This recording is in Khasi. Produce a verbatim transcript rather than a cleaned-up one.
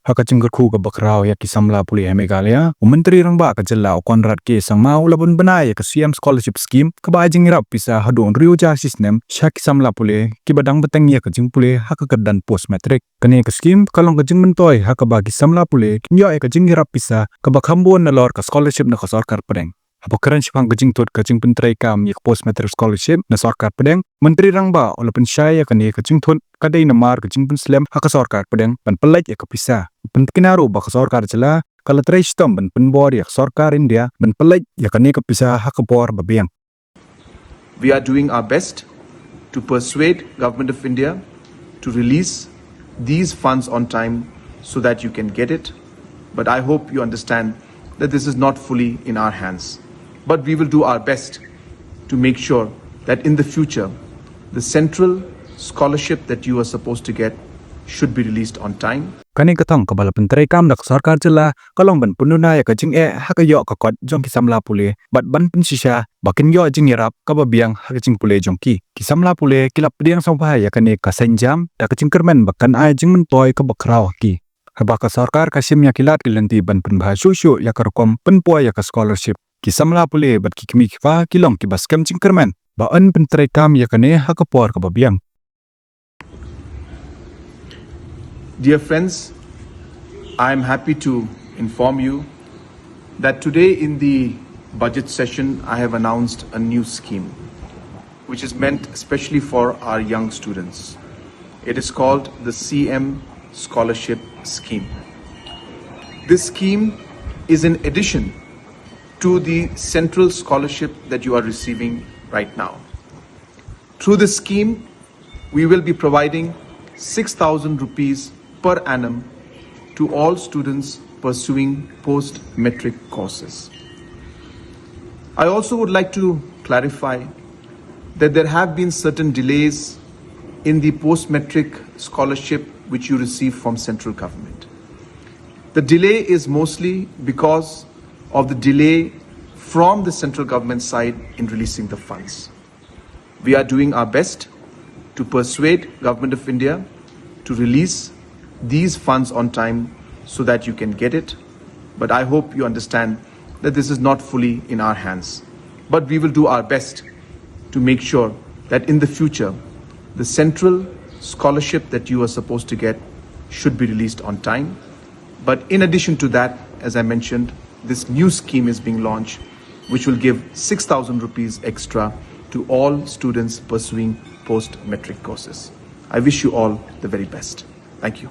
Ha ka jingkyrkhu kaba khraw ïa ki samla pule ha Meghalaya, u Myntri Rangbah ka jylla u Conrad K Sangma u la pynbna ïa ka C M Scholarship Scheme kaba ai jingïarap pisa haduh hynriew hajar shi snem sha ki samla pule kiba dang bteng ïa ka jingpule ha ka kyrdan post matric. Kane ka scheme ka long ka jingmyntoi ha kaba ki samla pule kin ïoh ïa ka jingïarap pisa kaba kham bun nalor ka scholarship na ka sorkar pdeng. Haba kren shaphang ka jingthut ka jingpyntreikam ïa ka post matric scholarship na sorkar pdeng, Myntri Rangbah u la pynshai ïa kane ka jingthut ka dei namar ka jingpynslem ha ka sorkar pdeng ban pynleit ïa ka pisa. Pyntikna ruh ba ka sorkar jylla ka la trei shitom ban pynbor ïa ka sorkar India ban pynleit ïa kane ka pisa ha ka por ba biang. We are doing our best to persuade Government of India to release these funds on time so that you can get it. But I hope you understand that this is not fully in our hands. But we will do our best to make sure that in the future, the central scholarship that you are supposed to get should be released on time. Kane ka thong kaba la pyntreikam da ka sorkar jylla ka long ban pynduna ïa ka jingeh ha ka ïoh ka kot jong ki samla pule bad ban pynshisha ba kin ïoh jingïarap kaba biang ha ka jingpule jong ki. Ki samla pule ki la pdiang sngewbha ïa kane ka seiñ jam da ka jingkyrmen ba kan ai jingmyntoi kaba khraw ha ki. Haba ka sorkar ka shim ïa ki lad ki lynti ban pynbha shuh shuh ïa ka rukom pynpoi ïa ka scholarship, ki samla pule bad ki kmie ki kpa ki long kiba skhem jingkyrmen ba yn pyntreikam ïa kane ha ka por kaba biang. Dear friends, I am happy to inform you that today in the budget session I have announced a new scheme which is meant especially for our young students. It is called the C M Scholarship Scheme. This scheme is in addition to the central scholarship that you are receiving right now. Through this scheme, we will be providing six thousand rupees per annum to all students pursuing post matric courses. I also would like to clarify that there have been certain delays in the post matric scholarship which you receive from central government. The delay is mostly because of the delay from the central government side in releasing the funds. We are doing our best to persuade Government of India to release these funds on time so that you can get it. But I hope you understand that this is not fully in our hands. But we will do our best to make sure that in the future, the central scholarship that you are supposed to get should be released on time. But in addition to that, as I mentioned, this new scheme is being launched, which will give six thousand rupees extra to all students pursuing post matric courses. I wish you all the very best. Thank you.